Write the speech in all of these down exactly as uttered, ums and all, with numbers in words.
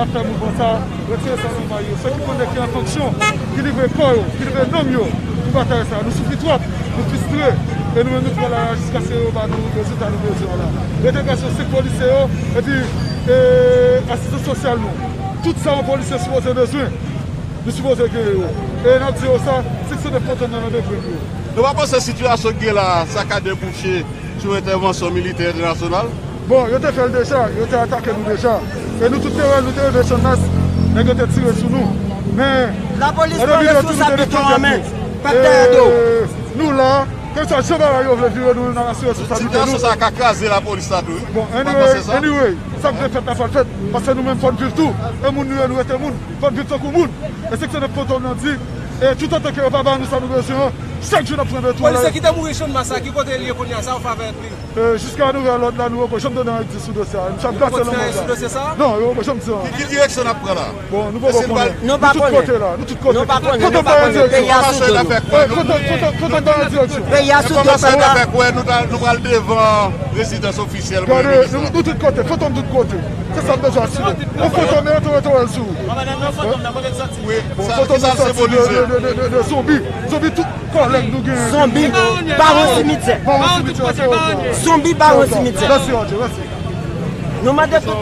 Ap fè mouvman sa, retire sa nan may yo. Se ki konnen ki an fonksyon, ki livre kò yo, ki livre nanm yo pou batay sa. Nou soufri twòp, nou fristre, e nou menm nou pral la jiskaske yo ba nou rezilta nou bezwen an la. Reintegrasyon senk polisye yo, epi e, asistans sosyal nou. Tout sa yon polisye sipoze bezwen, nou sipoze genyen yo. E n ap di yo sa, seksyon nèf kontan nan nan deprime yo. Nou pa panse sitiyasyon k gen la, sa ka debouche sou entèvansyon militè entènasyonal? Bon, yo te fè l deja, yo te atake nou deja. E nou tout te wè, nou te rive Channmas, nèg yo te tire sou nou. Men, lapolis pran responsabilite w an men. P ap dèyè do w. Nou la, kèlkeswa jan bagay yo vle vire, nou, n ap asime responsablite nou. Sitiyasyon sa ka kraze lapolis la tou, wi. Bon, anyway, anyway, sa k dwe fèt la pral fèt, paske nou menm fò n viv tou. E moun nou ye, nou rete moun. Fò n viv tankou moun. E seksyon nèf kontan nan di, e toutotan ke yo pa ba nou sa nou bezwen an, chak jou n ap pran beton. Polisye ki te mouri Channmas la, ki kote l ye kounye a, sa w fè avèk li? E, jiska nouvèl òd la, nou poko janm tande anyen di sou dosye a. Misye ap gate nan mond la. Non, yo poko janm di anyen. Ki, ki direksyon n ap pran la? Bon, nou poko konnen. Nou pa konnen. Nou tout kote la, nou tout kote. Nou pa konnen, nou pa konnen. Peyi a sou do nou. Peyi a sou do nou. Enfòmasyon ta fè kwè nou pral devan rezidans ofisyèl Premye Minis la. Nou tout kote, fantom tout kote. Se sa m bezwen asire. Yon fantom e rete, rete wè l sou ou. Wi, bon, sa, fantom sa senbolize. De, de, de, de, de zonbi. Zonbi tout kòlèg nou genyen. Zonbi bawon simityè. Bawon simityè, ok, ok. Zonbi bawon simityè. Mèsi, ok, mèsi. Nou mande pou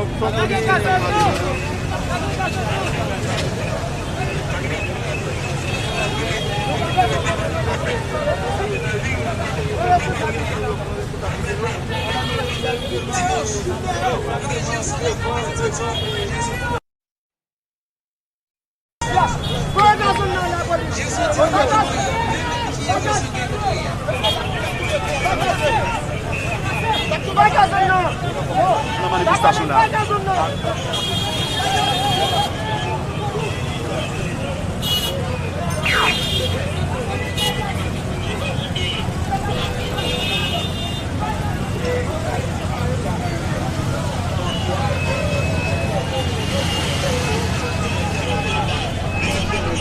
Nan manifestasyon la.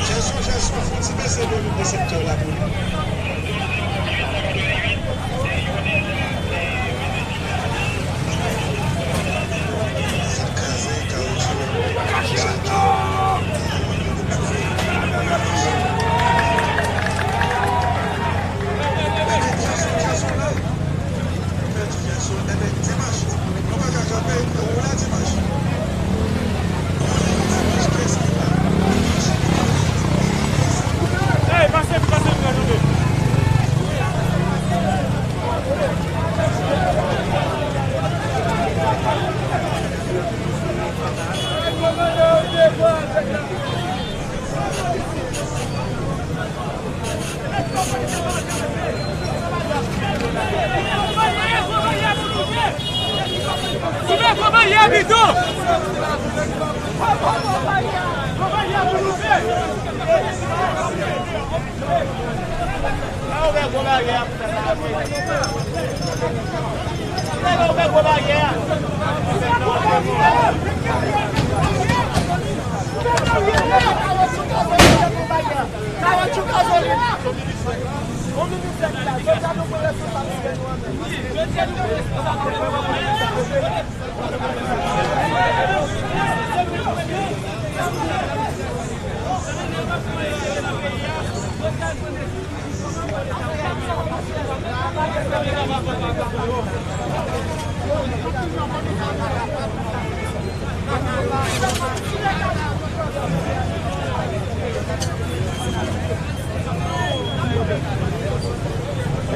Jason, Jason, fon ti bese volim de sektè la pou nou.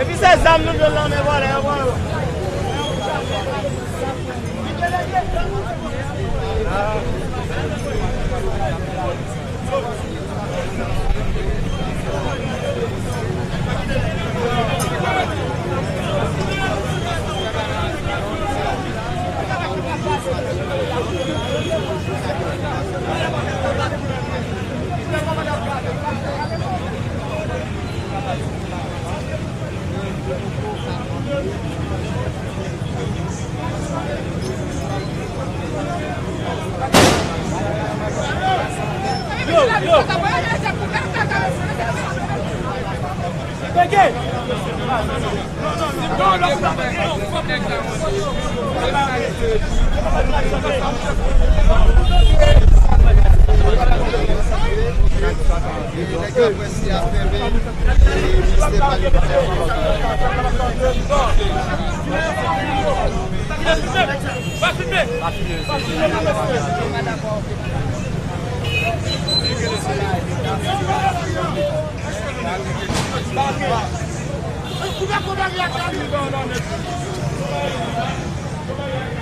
Epi se zam nou jwenn nan men vòlè yo pran yo.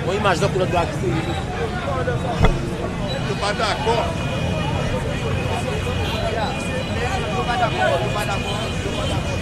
Yon imaj tankou lòt bò a ki serye. Yo pa dakò. Yo pa dakò, yo pa dakò, yo pa dakò.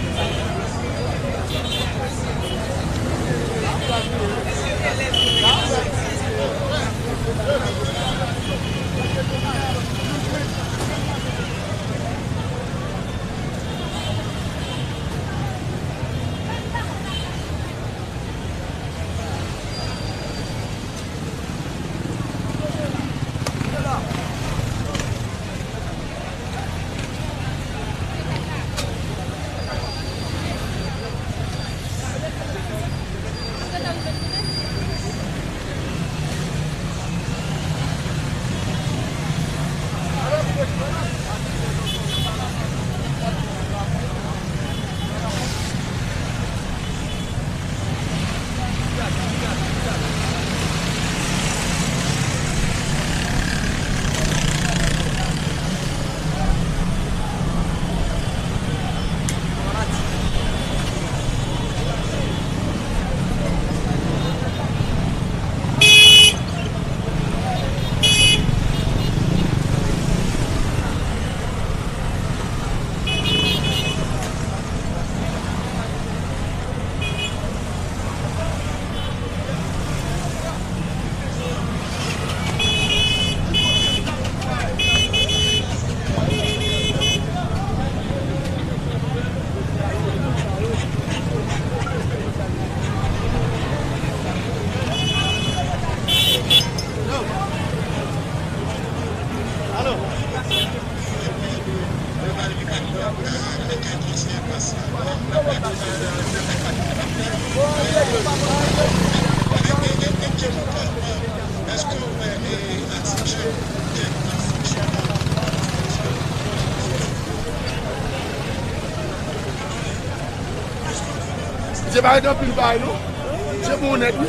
Dye bay anpil bay non. Dye bon nèt wi.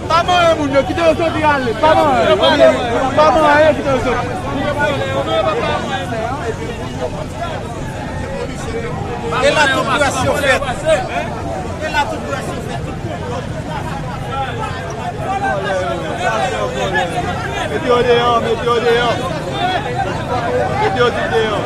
Pa manyen moun yo, kite yo soti ale. Pa manyen. Pa manyen, kite yo soti. E la tout gras yo fèt. E la tout gras yo fèt. Mete yo deyò, mete yo deyò. Mete yo tout deyò.